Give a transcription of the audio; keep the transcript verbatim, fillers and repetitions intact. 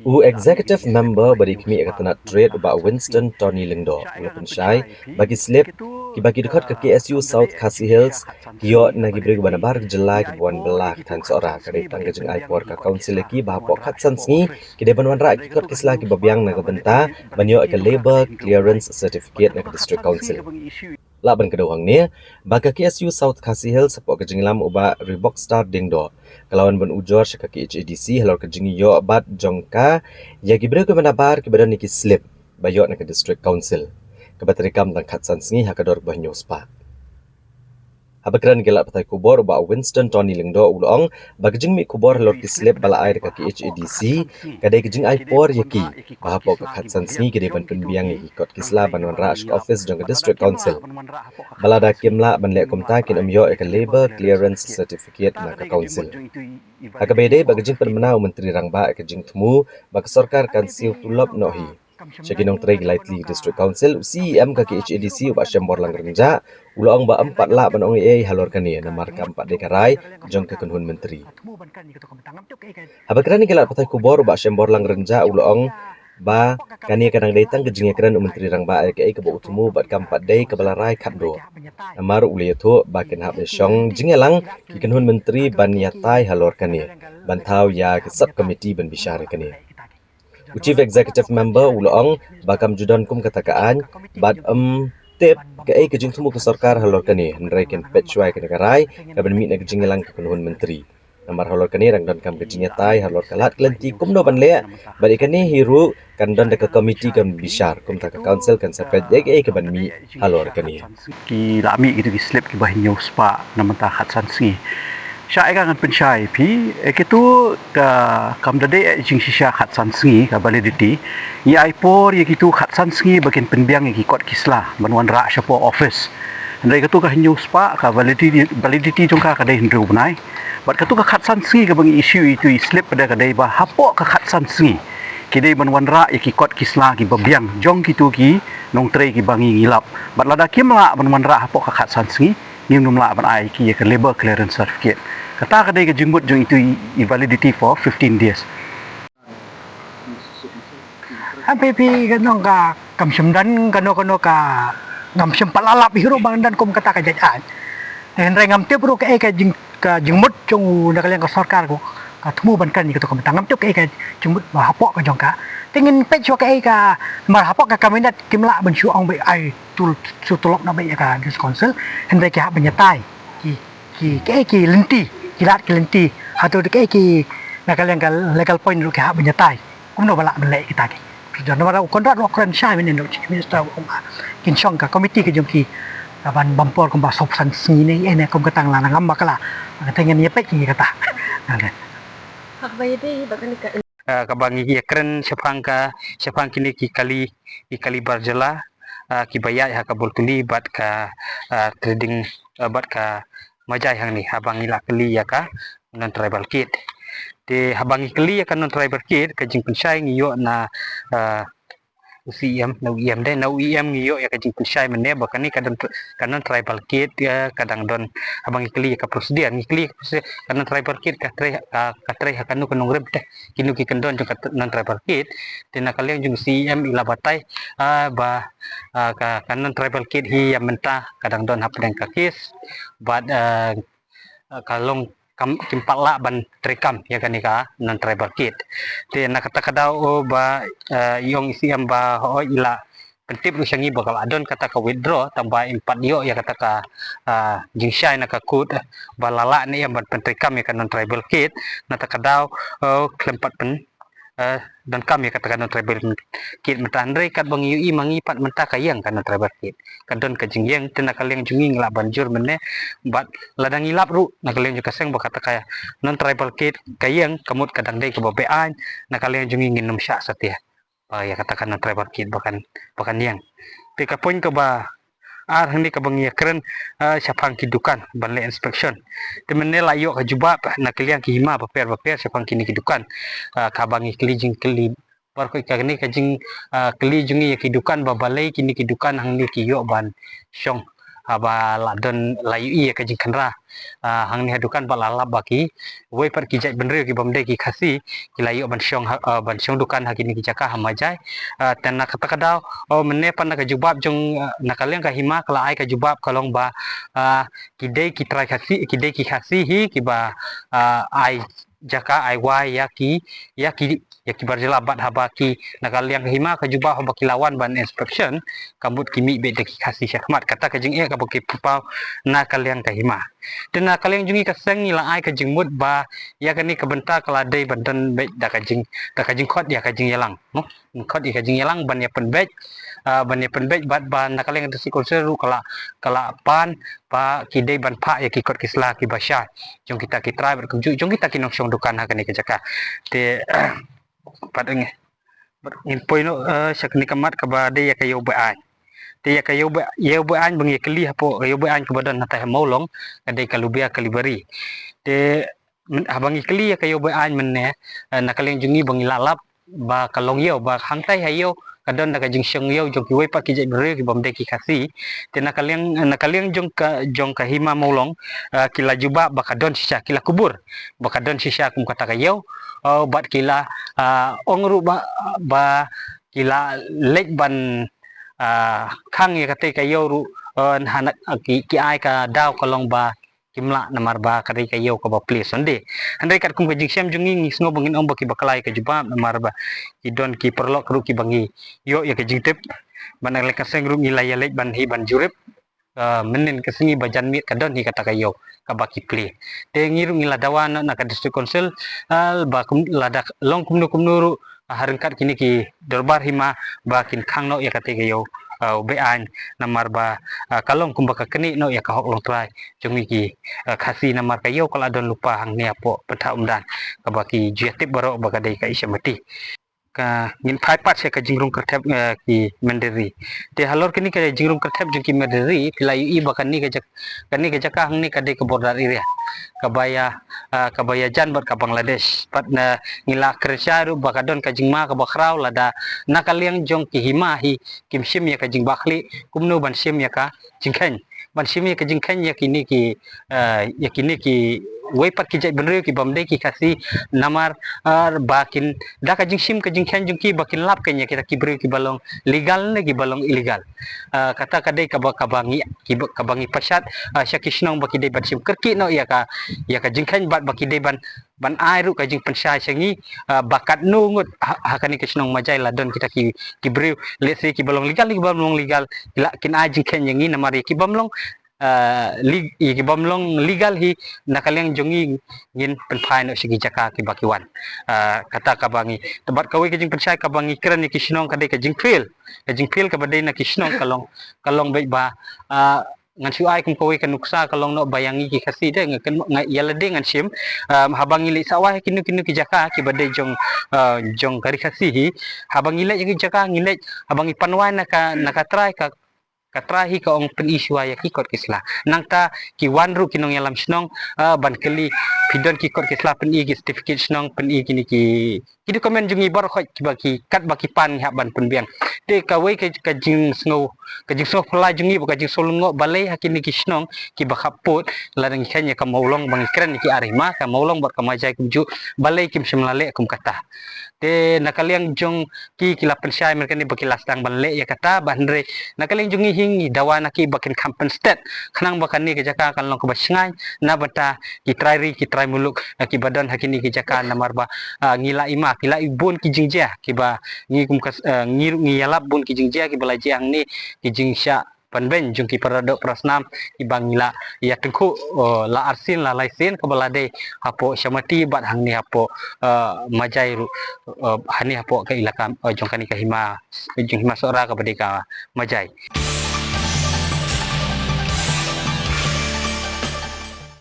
U Executive Member ba dei khmih ïa ka tnat Trade u Bah Winston Tony Lyngdoh u la pynshai ba ki slip kiba ki dkhot ka K S U South Khasi Hills ki ïoh na ki briew kiba nabar ka jylla kiba wan bylla ka thaiñ Sohra ka dei tang ka jingai por ka Council ïa ki ba hapoh khatsan sngi ki dei ban wanrah ki kot ki sla kiba biang na ka bynta ban ïoh ïa ka Labour Clearance Certificate na ka District Council. Lah ban kdew hangne ba ka K S U South Khasi Hills hapoh ka jingïalam u Bah Ribokstar Diengdoh ka la wan ban ujor sha ka K H A D C halor ka jingïoh bat jong ka ïa ki briew kiba nabar kiba don ïa ki slip ba ïoh na ka District Council kaba treikam tang khatsan sngi ha ka dor ba hynñiew spah. Haba kren ïa ki lad pathai khubor u Bah Winston Tony Lyngdoh u la ong ba ka jingmih khubor halor ki slip ba la ai da ka K H A D C ka dei ka jingai por ïa ki ba hapoh ka khatsan sngi ki dei ban pynbiang ïa ki kot ki sla ban wanrah sha ka office jong ka District Council. Ba lada kim lah ban leh kumta kin ym ïoh ïa ka Labour Clearance Certificate na ka Council. Ha kaba ïadei bad ka jingpynbna u Myntri Rangbah ïa ka jingthmu ba ka sorkar kan siew tulop noh hi sha ki nongtrei ki lai tylli District Council, u C E M ka K H A D C u Bah Shemborlang Rynjah u la ong ba ym pat lah ban ong ei ei halor kane namar kam pat dei ka rai jong ka kynhun myntri. Haba kren ïa ki lad pathai khubor u Bah Shemborlang Rynjah u la ong ba kane ka dang dei tang ka jingïakren u Myntri Rangbah ïa kaei kaba u thmu bad kam pat dei kaba la rai khatduh. Namar u la ïathuh ba kin hap ïa shong jingïalang ki kynhun myntri ban ïatai halor kane ban thaw ïa ki sub committee ban bishar ïa kane. U Chief Executive Member u la ong ba kam ju don kum kata ka aiñ bad ym tip kaei ka jingthmu ka sorkar halor kane hynrei kin peit shuwa ïa kane ka rai kaban mih na ka jingïalang ka kynhun myntri. Namar halor kane dang donkam ka jingïatai halor ka lad ka lynti kumno ban leh bad ïa kane hi ruh kan don da ka committee kan bishar kumta ka Council kan sa peit ïa kaei kaban mih halor kane. Ki la mih kito ki slip kiba hynñiew spah na mynta khatsan sngi. Sha ïa ka ngan pynshai phi ïa kito ka kam da dei ïa jingshisha khatsan sngi ka validity. Ngi ai por ïa kito khatsan sngi ba kin pynbiang ïa ki kot ki sla ban wanrah shapoh office. Hynrei kito ka hynñiew spah ka validity, validity jong ka ka dei hynriew bnai. Bad kito ka khatsan sngi kaba ngi issue ïa kito i slip ka dei, ka dei ba hapoh ka khatsan sngi ki dei ban wanrah ïa ki kot ki sla kiba biang jong kito ki nongtrei kiba ngi ngi lap. Bad lada kim lah ban wanrah hapoh ka khatsan sngi ngim nym lah ban ai ki ïa ka Labour Clearance Certificate. Kata ka dei ka jingmut jong ito i, i validity for fifteen days. Hynrei phi ka nong ka kam shym don kano kano ka ngam shym pat la lap hi ruh ba don kum kata ka jait aiñ. Te hynrei ngam tip ruh kaei ka jing, ka jingmut jong u na ka liang ka sorkar ko ka thmu ban kren ïa kato ka bynta ngam tip kaei ka jingmut ba hapoh ka jong ka. Te ngin peit shuwa kaei ka namar hapoh ka cabinet kim lah ban shu ong ba ai tul, shu tulop na ba ïa ka District Council hynrei ki hap ban ïatai ki, ki, ki, ki lynti, ki lad ki lynti. Hato dei ki, ki, na ka liang ka legal point ruh ki hap ban ïatai. Kumno ba lah ban leh kita ki. Jon namar u Conrad ruh kren shai mynne u Chief Minister u ong ba kin shong ka committee ka jong ki, ah, ban bam por kumba sawphew san sngi ne, eh, ne kum ka tang la na ngam bakla. Ka teng ïa peit ki kata. Hak ba ïadei ba kane ka Ah, kaba ngi ïakren shaphang ka, shaphang kine ki kali, ki kali bar jylla, ah, kiba ïaid ha ka Bultuli bad ka, ah, trading, ah, bad ka Majai hangne, haba ngi la kylli ïa ka non tribal kit. Te haba ngi kylli ïa ka non tribal kit, ka jingpynshai ngi ïoh na, ah, u C E M, na u E M de, na u E M ngi ïoh ïa ka jingpynshai mynne ba kane ka don, ka non tribal kit, eh, ka dang don, haba ngi kylli ïa ka procedure, ngi kylli ïa ka procedure, ka non tribal kit ka trei, ka, ka trei ha kano kano ka nongrim te, kino ki kyndon jong ka non tribal kit. Te na ka liang jong u C E M i la batai, ah, ba, ah, ka, ka non tribal kit hi ïa mynta ka dang don hapdeng ka case bad, ah, ah, ka long kam, kim pat lah ban treikam ïa kane ka non tribal kit. Te na kata ka daw, oh, ba, ah, i ong i C E M ba, oh, i la pyntip ruh sha ngi ba ka la don kata ka withdraw, tang ba im pat ïoh ïa kata ka, ah, jingshai na ka court, eh, ba la lah ne em ban pyntreikam ïa ka non tribal kit. Na kata ka daw, eh, khlem pat pyn, eh, donkam ïa kata ka non tribal kit mynta, hynrei katba ngi ïohi ma ngi pat mynta ka ïeng ka non tribal kit. Ka don ka jingïeng, te na ka liang jong ngi ngi lah ban jur mynne bad lada ngi lap ruh na ka liang jong ka seng ba kata ka non tribal kit ka ïeng, ka mut ka dang dei kaba be-aiñ, na ka liang jong ngi ngin nym shah satia ba ïa kata ka non tribal kit ba kan, ba kan ïeng. Te ka point kaba ar hangne kaba ngi ïakren, ah, shaphang ki dukan ban leh inspection. Te mynne la ïoh ka jubab na ka liang ki hima bapher bapher shaphang kine ki dukan. Ah, kaba ngi kylli jingkylli baroh kane ka jing, ah, kylli jong ngi ïa ki dukan ba balei kine ki dukan hangne ki ïoh ban shong, haba la don la ïohi ïa ka jingkhynra, ah, hangne ha dukan bad la lap ba kiwei pat ki jaitbynriew ki bym dei ki Khasi ki la ïoh ban shong ha, ah, ban shong dukan ha kine ki jaka ha Majai. Ah, te na kata ka daw, oh, mynne pat na ka jubab jong, ah, na ka liang ka hima ka la ai ka jubab ka long ba, ah, ki dei ki trai Khasi, ki dei ki Khasi hi kiba, ah, ai jaka ai wai ïa ki, ïa ki, ïa ki bar jylla bad haba ki na ka liang ka hima ka jubab haba ki la wan ban inspection, ka mut ki mih beit da ki Khasi shakhmat. Kata ka jingeh kaba ki pynpaw na ka liang ka hima. Te na ka liang jong ngi ka seng ngi la ai ka jingmut ba ïa kane ka bynta ka la dei ban don beit da ka jing, da ka jingkhot ïa ka jingïalang, no? Khot ïa ka jingïalang ban ïa pynbeit, ah, ban ïa pynbeit bad ba na ka liang District Council ruh ka la, ka la pan ba ki dei ban phah ïa ki kot ki sla kiba shai jong kita ki trai bad kumjuh jong kita ki nongshong dukan ha kane ka jaka. Te pat ngi, pat ngin poi noh, eh, sha kane ka mat kaba dei ïa ka ïew be-aiñ. Te ïa ka ïew be, ïew be-aiñ ba ngi kylli hapoh ïew be-aiñ kaba don hatai ha Mawlong ka dei ka Lubia Kalibari. Te myn-, haba ngi kylli ïa ka ïew be-aiñ mynne, eh, na ka liang jong ngi ba ngi la lap ba ka long ïew, ba hangtai ha ïew ka don da ka jingshong ïew jong kiwei pat ki jaitbynriew ki bym dei ki Khasi. Te na ka liang, na ka liang jong ka, jong ka hima Mawlong, eh, ki la jubab ba ka don shisha, ki la kubur ba ka don shisha kum kata ka ïew, eh, bad ki la, ah, ong ruh ba, ba ki la leit ban, ah, khang ïa katei ka ïew ruh, eh, ha na, ki, ki ai ka daw ka long ba kim lah namar ba ka dei ka ïew kaba plie. Hynrei katkum ka jingshem jong ngi, ngi sngew ba ngin ong ba kiba khlaiñ ka jubab namar ba ki don ki paralok ruh kiba ngi ïoh ïa ka jingtip. Ba na ka liang ka seng ruh ngi la ïaleit ban hi ban jurip, ah, mynnin ka sngi ba janmiet ka don hi kata ka ïew kaba ki plie. Te ngi ruh ngi la dawa noh na ka District Council, ah, ba kum, lada long kumno kumno ruh, ah, ha ryngkat kine ki dorbar hima ba kin khang noh ïa katei ka ïew, ah, be-aiñ namar ba, ah, ka long kumba ka knieh noh ïa ka hok longtrai jong ngi ki, ah, Khasi namar ka ïew ka la don lypa hangne hapoh Pynthak Umdan kaba ki ju ïatip baroh ba ka dei ka Ichamati. Ka ngin phai pat sha ka jingrung kyrthep, eh, ki mynder ri. Te halor kane ka jingrung kyrthep jong ki mynder ri, phi la ïohi ba kane ka jak-, kane ka jaka hangne ka dei ka border area kaba ïa, ah, kaba ïajan bad ka Bangladesh. Pat na ngi la kren shai ruh ba ka don ka jingma kaba khraw lada na ka liang jong ki hima hi kim shim ïa ka jingbakla, kumno ban shim ïa ka jingkheiñ, ban shim ïa ka jingkheiñ ïa kine ki, eh, ïa kine kiwei pat ki jaitbynriew ki bym dei ki Khasi namar, eh, ba kin da ka jingshim ka jingkheiñ jong ki ba kin lap kheiñ ïa kita ki briew kiba long legal ne kiba long illegal. Eh, kata ka dei kaba, kaba ngi, kiba, kaba ngi pashat, eh, sha ki shnong ba ki dei ban shim kyrkieh noh ïa ka, ïa ka jingkheiñ bad ba ki dei ban ban ai ruh ka jingpynshai sha ngi, ah, ba katno ngut ha, ha kane ka shnong Majai la don kita ki, ki briew, let's say, kiba long legal, kiba long legal, ki la, kin ai jingkheiñ ïa ngi namar ïa kiba long, ah, le-, ïa kiba long legal hi na ka liang jong ngi ngin pynphai noh sha ki jaka kiba ki wan. Ah, kata kaba ngi, te bad kawei ka jingpynshai kaba ngi kren ïa ki shnong ka dei ka jingphiel, ka jingphiel kaba dei na ki shnong ka long, ka long beit ba, ah, ngan shu ai kum kawei ka nuksa ka long noh ba ïa ngi ki Khasi de, nga kynmaw, nga ïa lade ngan shim, um, haba ngi leit sawai ha kino kino ki jaka kiba dei jong, uh, jong ka ri Khasi hi, haba ngi leit ha ki jaka ngi leit, haba ngi pan wai na ka, na ka trai ka, ka trai hi ka ong pyni shuwa ïa ki kot ki sla. Nangta ki wan ruh ki nongïalam shnong, uh, ban kylli phi don ki kot ki sla, pyni ki certificate shnong, pyni kine ki ki document jong ngi baroh khoit kiba ki, katba ki pan ngi hap ban pynbiang. Te kawei ka, ka jingsngew, ka jingsngew phylla jong ngi bad ka jingsngew lyngngoh balei ha kine ki shnong kiba khappud, lada ngi kheiñ ïa ka Mawlong ba ngi kren ïa ki ar hima, ka Mawlong bad ka Majai kumjuh, balei kim shym la leh kum kata. Te na ka liang jong ki, ki la pynshai mynta kane ba ki la sdang ban leh ïa kata, bad hynrei na ka liang jong ngi hi ngi dawa na ki ba kin kham pynstet khnang ba kane ka jaka kan long kaba shngaiñ na bynta ki trai ri ki trai muluk, eh, kiba don ha kine ki jaka namar ba, ah, ngi la ïohi, ki la ïohi bun ki jingjia kiba ngi kum ka, eh, ngi ruh ngi ïalap bun ki jingjia kiba la jia hangne, ki jingshah pynbeiñ jong ki paradoh parasnam kiba ngi la ïa tyngkhuh, oh, la arsien la laisien kaba la dei hapoh Shamati bad hangne hapoh, eh, Majai ruh, eh, hangne hapoh ka ilaka, eh, jong kane ka hima, jong hima Sohra kaba dei ka Majai.